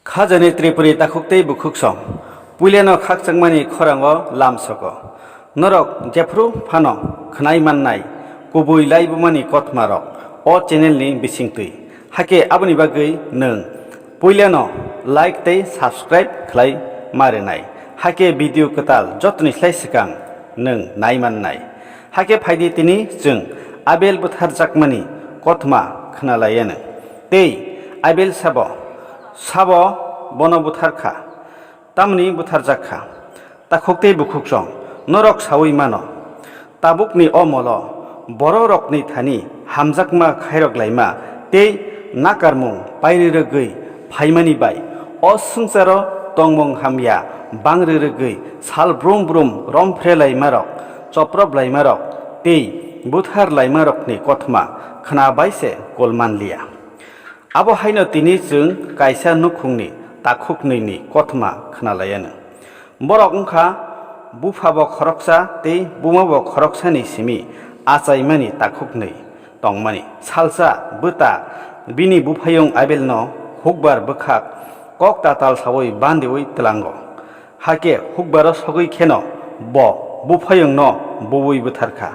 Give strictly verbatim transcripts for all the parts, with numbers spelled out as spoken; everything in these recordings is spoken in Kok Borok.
Khajani Tripuri takhuk tei bukhuk song, puilano khakchangmani khorango lamsogo. Norok jephru phano khwnai mannai kubui laibumani kothmarok o channelni bisingtwi. Hakhe aboni bagwi nwng puilano like tei subscribe khlai ma rwnai. Hakhe video kwtal jotoni slai swkang nwng nai mannai. Hakhe phaidi tini chwng Abel butharjakmani kothma khwnalaianw. Tei Abel sabo, sabo bono butharkha, tamni butharjakkha. Takhuk tei bukhuk song, norok saui mano, tabukni o molo bororokni thani hamjakma khairok laima tei nakarmung pairi rwgwi phaimani bai o swngcharo tongmung hamya bang rwrwgwi sal brum brum romphre laimarok, choprop laimarok tei buthar laimarokni kothma khwna bai se kol manliya. Abo haino tini chwng kaisa nukhungni takhuknwini kothma khwnalaianw. Borok wngkha buphabo khoroksa tei bumabo khoroksani simi achaimani takhuknwi tongmani. Salsa bwta bini buphayung Abelno hukbar bwkhak kok tatal saui bandiui tlango. Hakhe hukbaro sogwi kheno bo buphayungno buui bwtharkha.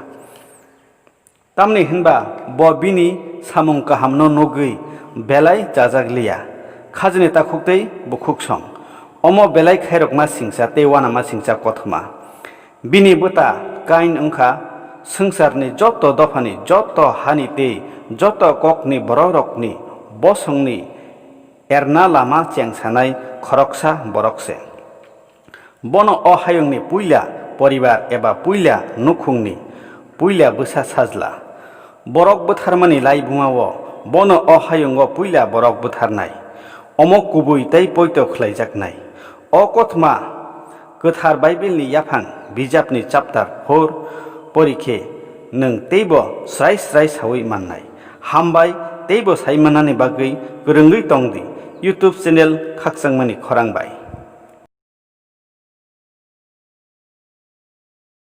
Tamni hwnba bo bini samung kahamno nugwi belai chajak liya. Khajani takhuk tei bukhuk song, omo belai khairokma singcha tei uanama singcha kothoma. Bini bwta Kain wngkha swngcharni joto dophani, joto hani tei joto kokni bororokni bosongni erna lama chengsanai khoroksa borok se. Bono o hayungni puila poribar eba puila nukhungni puila bwsa sajla. Borok bwtharmani laibumao bono o hayungo puila borok bwtharnai. Omo kubui tei poito khlaijaknai. O kothoma kwthar Baibilni yaphang bijapni chapter four pori khe nwng teibo srai srai saui mannai. Hambai teibo sai mannani bagwi kwrwngwi tong di YouTube channel Khakchangmani Khorang bai.